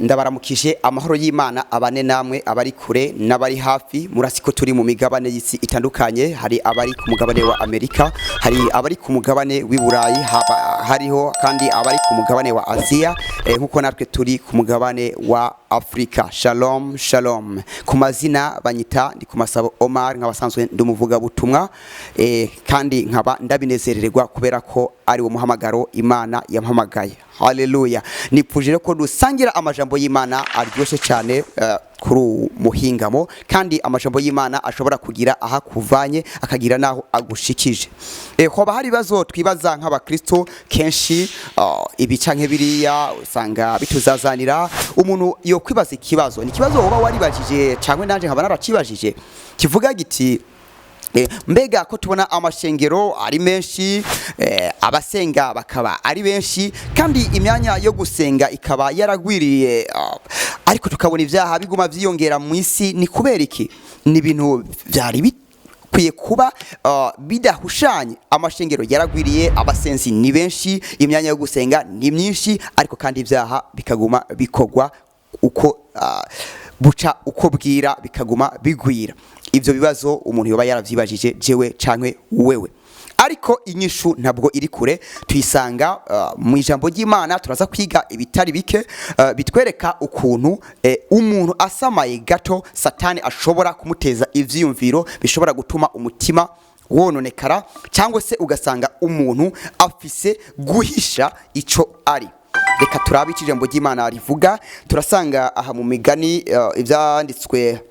Ndabaramukije, amahoro y'Imana abane namwe, abari kure n'abari hafi. Murasi ko turi mu migabane y'isi itandukanye. Hari abari ku mugabane wa Amerika, hari abari ku mugabane w'i Burayi, hariho kandi abari ku mugabane wa Aziya, nkuko natwe turi ku mugabane wa Afrika. Shalom shalom. Ku mazina banyita ndi ku Masabo Omar, nk'abasanzwe ndi umuvugabutumwa, kandi nkaba ndabinezererwa kubera ko ari wo muhamagaro Imana yampamagaye. Haleluya! Nipfuje rero ko dusangira amajambo y'Imana aryoshye cyane kuri uwu muhingamo, kandi amajambo y'Imana ashobora kugira aho akuvanye akagira n'aho agushikije. Hoba hari ibibazo twibaza nk'abakristo kenshi, ibi canke biriya usanga bituzazanira. Umuntu yo kwibaza ikibazo, ni ikibazo woba waribajije cyangwa nanje nkaba naracibajije, kivuga giti: mbega ko tubona amashengero ari menshi, abasenga bakaba ari benshi, kandi imyanya yo gusenga ikaba yaragwiriye, ariko tukabona ibyaha biguma vyiyongera mu isi, ni kubera iki? Ni ibintu vyari bikwiye kuba bidahushanye. Amashengero yaragwiriye, abasenzi ni benshi, imyanya yo gusenga ni myinshi, ariko kandi ibyaha bikaguma bikorwa uko buca uko bwira, bikaguma bigwira. Ivyo bibazo umuntu yoba yaravyibajije, jewe canke wewe, ariko inyishu ntabwo iri kure, tuyisanga mu ijambo ry'Imana. Turaza kwiga ibitari bike bitwereka ukuntu umuntu asamaye gato Satani ashobora kumuteza ivyiyumviro bishobora gutuma umutima wononekara, cyangwa se ugasanga umuntu afise guhisha ico ari. Reka turabe icyo ijambo ry'Imana rivuga. Turasanga aha mu Migani, ibyanditswe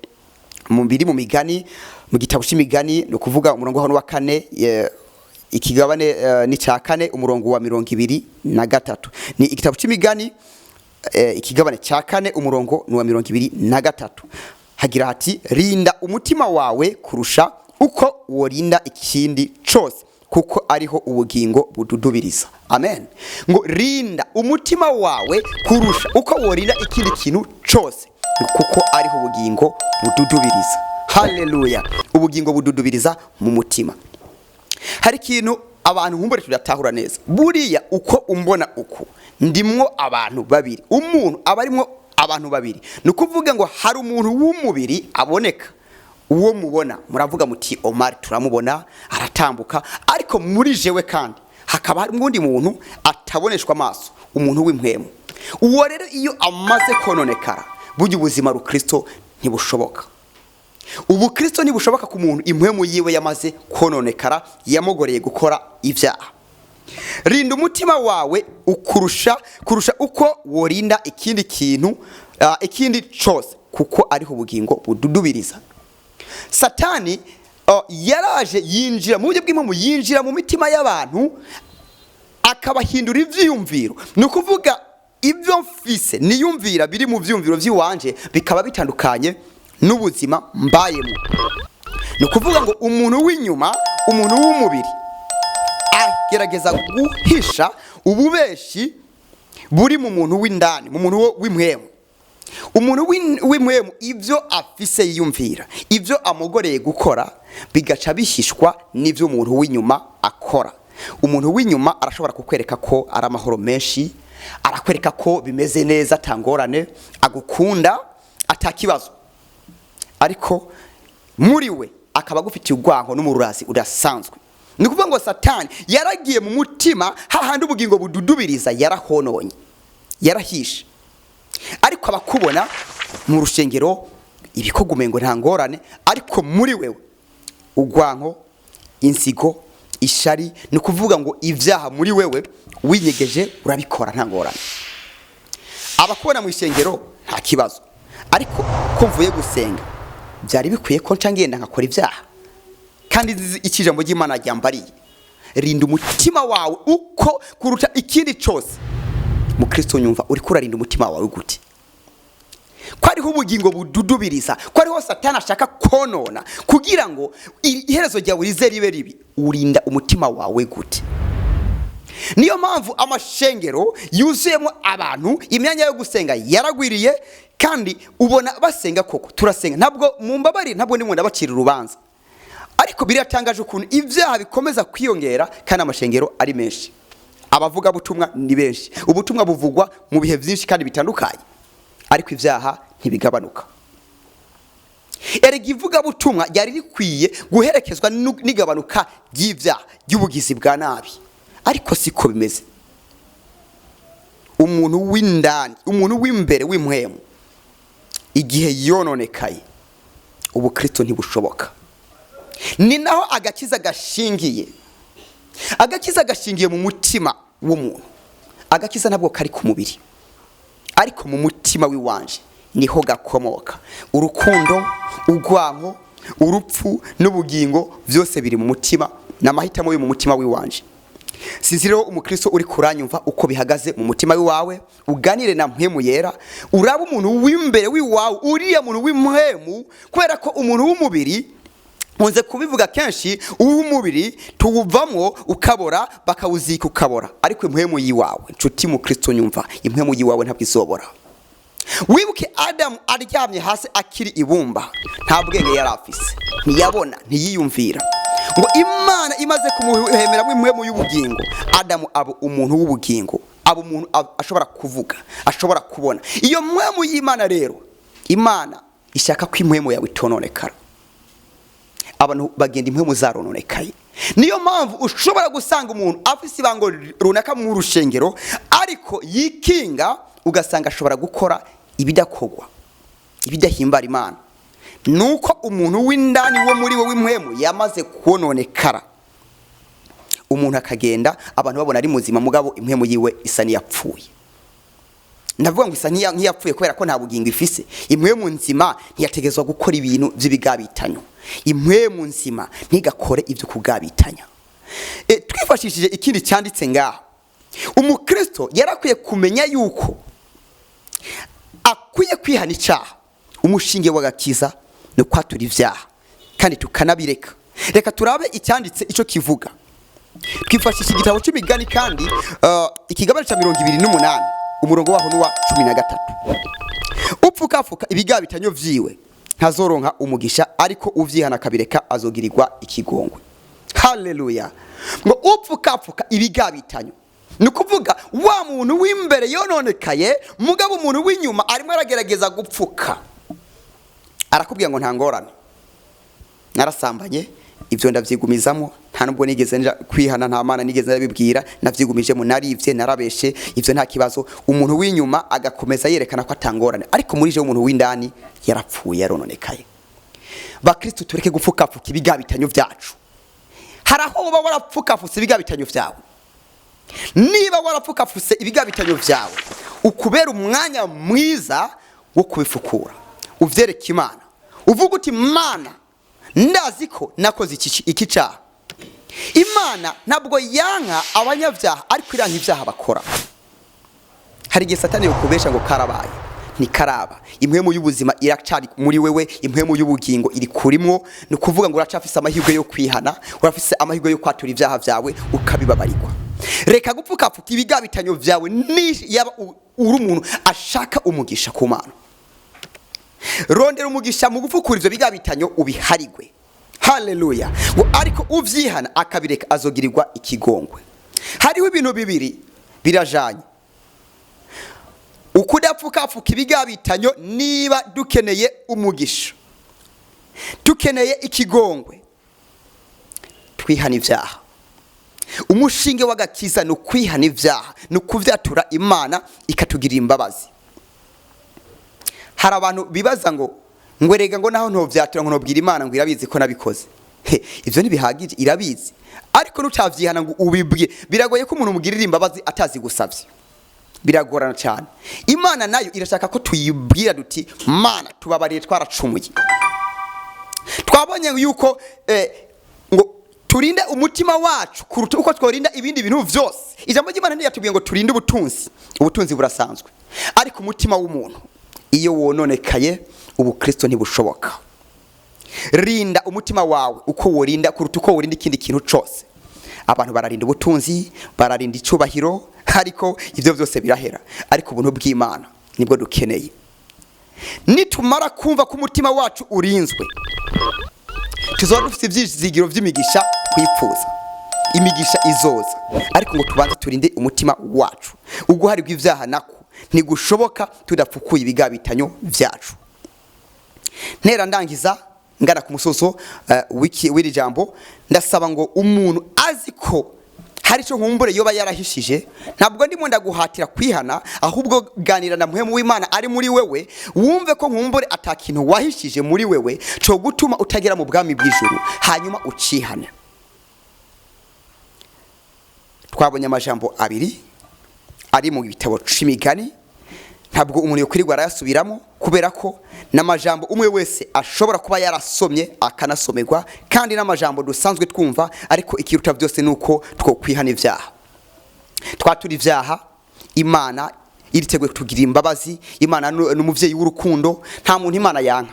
mu biri mu Migani, mu gitabo c'Imigani, ni ukuvuga umurongo hano wa kane, ikigabane ni cya kane, umurongo wa 23. Ni igitabo c'Imigani, ikigabane cya kane, umurongo ni wa 23. Hagira hati: "Rinda umutima wawe kurusha uko worinda ikindi cose, kuko ariho ubugingo bududubiriza." Amen. Ngo rinda umutima wawe kurusha uko worinda ikindi kintu cose, kuko ariho ubugingo bududubiriza. Haleluya! Ubugingo bududubiriza mu mutima. Hari ikintu abantu nkumbure tudatahura neza. Buriya uko umbona uku, ndimwo abantu babiri. Umuntu aba arimwo abantu babiri. Ni ukuvuga ngo hari umuntu w'umubiri aboneka, uwo mubona muravuga muti: "Omar turamubona aratambuka." Ariko muri jewe kandi hakaba hari undi muntu ataboneshwa amaso, umuntu w'impwemu. Uwo rero iyo amaze kononekara, burya ubuzima rukristo ntibushoboka. Ubukristo ntibushoboka ku muntu impwemu yiwe yamaze kononekara, yamugoreye gukora ibyaha. Rinda umutima wawe ukurusha kurusha uko worinda ikindi kintu, ikindi cose, kuko ariho ubugingo bududubiriza. Satani yaraje yinjira mu buryo bw'impwemu, yinjira mu mitima y'abantu, akabahindura ivyiyumviro. Ni ukuvuga ibyo mfise niyumvira biri mu vyiyumviro vy'iwanje bikaba bitandukanye n'ubuzima mbayemo. Ni ukuvuga ngo umuntu w'inyuma, umuntu w'umubiri, agerageza guhisha ububeshi buri mu muntu w'indani, mu muntu w'impwemu. Umuntu w'impwemu ibyo afise yiyumvira, ibyo amugoreye gukora, bigaca bihishwa n'ibyo umuntu w'inyuma akora. Umuntu w'inyuma arashobora kukwereka ko ari amahoro menshi, arakwereka ko bimeze neza, atangorane, agukunda, atakibazo, ariko muri we akaba agufitiye urwango n'umururazi udasanzwe. Ni ukuvuga ngo Satani yaragiye mu mutima hahandi ubugingo bududubiriza, yarahononye, yarahishe. Ariko abakubona mu rushengero ibikorwa ngo nta ngorane, ariko muri wewe urwanko, inzigo, ishari. Ni ukuvuga ngo ibyaha muri wewe winyegeje urabikora nta ngorane. Abakubona mu ishengero nta kibazo, ariko ko mvuye gusenga byari bikwiye ko nca ngenda nkakora ibyaha, kandi nzi icyo ijambo ry'Imana ryambariye: "Rinda umutima wawe uko kuruta ikindi cyose." Mukristo nyumva, uriko urarinda umutima wawe gute, ko ariho ubugingo bududubiriza, ko ariho Satani ashaka konona kugira ngo iherezo ryawe rize ribe ribi? Urinda umutima wawe gute? Niyo mpamvu amashengero yuzuyemo abantu, imyanya yo gusenga yaragwiriye, kandi ubona basenga koko. Turasenga, ntabwo mu mbabari, ntabwo ndimo ndabacira urubanza, ariko biratangaje ukuntu ibyaha bikomeza kwiyongera kandi amashengero ari menshi, abavugabutumwa ni benshi, ubutumwa buvugwa mu bihe byinshi kandi bitandukanye. Ariko ibyaha ntibigabanuka. Erega ivugabutumwa ryari rikwiye guherekezwa n'igabanuka ry'ibyaha, ry'ubugizi bwa nabi, ariko siko bimeze. Umuntu w'indani, umuntu w'imbere w'impwemu, igihe yononekaye, ubukristo ntibushoboka. Ni naho agakiza gashingiye. Agakiza gashingiye mu mutima w'umuntu. Agakiza ntabwo kari ku mubiri, ariko mu mutima w'iwanje niho gakomoka. Urukundo, urwanko, urupfu n'ubugingo byose biri mu mutima, ni amahitamo yo mu mutima w'iwanje. Sinzi rero umukristo uri kuranyumva uko bihagaze mu mutima w'iwawe. Uganire na Mpwemu Yera, uraba umuntu w'imbere w'iwawe, uriya muntu w'impwemu, kubera ko umuntu w'umubiri, nkunze kubivuga kenshi, uw'umubiri tuwuvamwo ukabora, bakawuzika ukabora, ariko impwemu y'iwawe, nshuti mukristo nyumva, impwemu y'iwawe ntabwo izobora. Wibuke Adamu aryamye hasi akiri ibumba, nta bwenge yari afise, ntiyabona, ntiyiyumvira. Ngo Imana imaze kumuhemeramo impwemu y'ubugingo, Adamu aba umuntu w'ubugingo, aba umuntu ashobora kuvuga, ashobora kubona. Iyo mpwemu y'Imana rero, Imana ishaka ko impwemu yawe itononekara. Abantu bagenda impwemu zarononekaye. Niyo mpamvu ushobora gusanga umuntu afise ibango runaka mu rushengero, ariko yikinga, ugasanga ashobora gukora ibidakogwa, ibidahimbara Imana. Nuko umuntu w'indani wo muri we w'impwemu yamaze kononekara. Umuntu akagenda abantu babona ari muzima, mugabo impwemu yiwe isa n'iyapfuye. Ndavuga ngo isa nk'iyapfuye kubera ko nta bugingo ifise. Impwemu nzima ntiyategezwa gukora ibintu by'ibigabitanyo. Impwemu nzima ntigakore ibyo kugabitanya. Twifashishije ikindi cyanditse ngaha, umukristo yarakwiye kumenya yuko akwiye kwihana icyaha. Umushinge w'agakiza ni ukwatura ibyaha kandi tukanabireka. Reka turabe icyanditse icyo kivuga. Twifashisha igitabo cy'Imigani kandi, ikigabane cya 28, umurongo waho n'uwa 13. Upfukafuka ibigabitanyo vyiwe ntazoronka umugisha, ariko uvyihana akabireka azogirirwa ikigongwe. Haleluya! Ngo upfukafuka ibigabitanyo, ni ukuvuga wa muntu w'imbere yononekaye, mugabo umuntu w'inyuma arimo aragerageza gupfuka. Arakubwira ngo nta ngorane, narasambanye, ibyo ndabyigumizamo, nta nubwo nigeze nja kwihana, nta Mana nigeze ndabibwira, nabyigumijemo, narivye, narabeshe, ibyo nta kibazo. Umuntu w'inyuma agakomeza yerekana ko atangorane, ariko muri je umuntu w'indani yarapfuye, yarononekaye. Bakristo, tureke gupfukapfuka ibigabitanyo byacu. Hari aho uba warapfukapfutse ibigabitanyo byawe. Niba warapfukapfutse ibigabitanyo byawe, ukubera umwanya mwiza wo kubifukura, uvyereka Imana, uvuga uti: "Mana, ndazi ko nakoze iki cyaha." Imana ntabwo yanka abanyabyaha, ariko iranka ibyaha bakora. Hari igihe Satani yokubesha ngo karabaye, ntikaraba. Impwemu y'ubuzima iracari muri wewe, impwemu y'ubugingo iri kurimwo. Ni ukuvuga ngo uracafise amahirwe yo kwihana, urafise amahirwe yo kwatura ibyaha byawe ukabibabarirwa. Reka gupfukapfuka ibigabitanyo byawe. Ni yaba uri umuntu ashaka umugisha ku Mana, rondera umugisha mu gupfukura ivyo bigabitanyo, ubiharigwe. Haleluya! Ngo ariko uvyihana akabireka azogirirwa ikigongwe. Hariho ibintu bibiri birajanye: ukudapfukapfuka ibigabitanyo niba dukeneye umugisha, dukeneye ikigongwe, twihana ibyaha. Umushinge w'agakiza ni ukwihana ibyaha, ni ukuvyatura, Imana ikatugirira imbabazi. Hari abantu bibaza ngo erega ngo naho ntovyatura, ngo ntobwira Imana, ngo irabizi ko nabikoze. He, ivyo ntibihagije. Irabizi, ariko nutavyihana ngo ubibwire, biragoye ko umuntu umugirira imbabazi atazi gusavye, biragorana cyane. Imana nayo irashaka ko tuyibwira duti: "Mana, tubabariye, twaracumuye." Twabonye yuko ngo turinde umutima wacu kuruta uko tworinda ibindi bintu vyose. Ijambo ry'Imana ntiyatubwiye ngo turinde ubutunzi. Ubutunzi burasanzwe, ariko umutima w'umuntu iyo wononekaye, ubukristo ntibushoboka. Rinda umutima wawe uko worinda, kuruta uko worinda ikindi kintu cose. Abantu bararinda ubutunzi, bararinda icubahiro, ariko ivyo byose birahera, ariko ubuntu bw'Imana nibwo dukeneye. Nitumara kumva ko umutima wacu urinzwe, tuzoba dufite ibyizigiro by'imigisha twipfuza, imigisha izoza, ariko ngo tubanze turinde umutima wacu. Uguharirwa ibyaha nako Ntigushoboka tudapfukuye ibigabitanyo vyacu. Ntera ndangiza ngana ku musozo w'iri jambo, ndasaba ngo umuntu azi ko hari icyo nkumbure yoba yarahishije, ntabwo ndimo ndaguhatira kwihana, ahubwo ganira na Mpwemu w'Imana ari muri wewe, wumve ko nkumbure atakintu wahishije muri wewe cyo gutuma utagera mu bwami bw'ijuru, hanyuma ucihane. Twabonye amajambo abiri ari mu gitabo c'imigani, ntabwo umuntu yokwirirwa arayasubiramo kubera ko n'amajambo umwe wese ashobora kuba yarasomye akanasomerwa, kandi n'amajambo dusanzwe twumva, ariko ikiruta byose nuko twokwihana ibyaha. Twatura ibyaha, Imana iriteguye kutugira imbabazi. Imana n'umuvyeyi w'urukundo, nta muntu Imana yanka,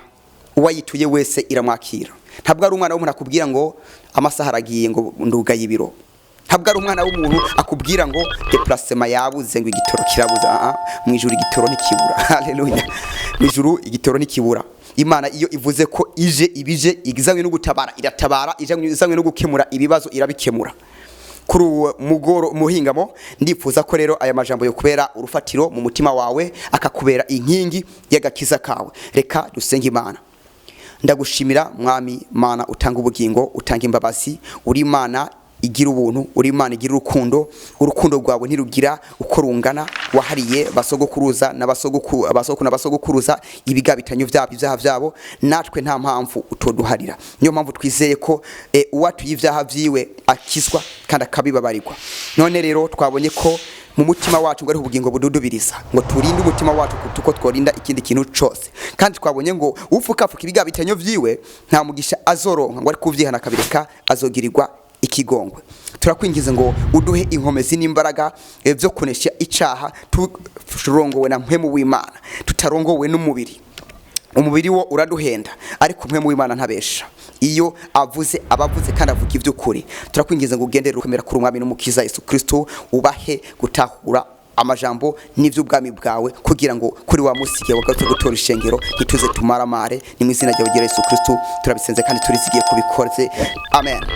uwayituye wese iramwakira. Ntabwo ari umwana w'umuntu akubwira ngo amasaha aragiye ngo ndugaye ibiro, ntabwo ari umwana w'umuntu akubwira ngo déplacement yabuze ngo igitoro kirabuze. Mu ijuru igitoro ntikibura. Haleluya, mu ijuru igitoro ntikibura. Imana iyo ivuze ko ije, ibije izanywe no gutabara iratabara, izanywe no gukemura ibibazo irabikemura. Kuri uwo mugoro muhingamo, ndifuza ko rero aya majambo yo kubera urufatiro mu mutima wawe, akakubera inkingi y'agakiza kawe. Reka dusenge Imana. Ndagushimira Mwami Mana utanga ubugingo, utanga imbabazi, uri Imana igira ubuntu, uri Imana igira urukundo. Urukundo rwawe ntirugira uko rungana. Wahariye basogokuruza n'abasogokuru n'abasogokuruza ibigabitanyo byabo, ibyaha byabo, natwe nta mpamvu utoduharira. Niyo mpamvu twizeye ko uwatuye ibyaha vyiwe akizwa kandi akabibabarirwa. None rero twabonye ko mu mutima wacu ngo ari ubugingo bududubiriza, ngo turinde umutima wacu kuko tworinda ikindi kintu cose. Kandi twabonye ngo ufukafuka ibigabitanyo vyiwe nta mugisha azoronka, ngo ari kuvyihana akabireka azogirirwa ikigongwe. Turakwingiza ngo uduhe inkomezi n'imbaraga byo kunesha icaha, turongowe na Mpwemu w'Imana, tutarongowe n'umubiri. Umubiri wo uraduhenda, ariko Mpwemu w'Imana ntabesha. Iyo avuze abavuze kandi avuga iby'ukuri. Turakwingiza ngo ugendere ukomera kuri Umwami n'Umukiza Yesu Kristo, ubahe gutahura amajambo n'ivy'ubwami bwawe, kugira ngo kuri wa musi igihe wagarutse gutora ishengero ntituze tumaramare. Ni mu izina ryawe Yesu Kristo turabisenze kandi turizigiye kubikoze, amen.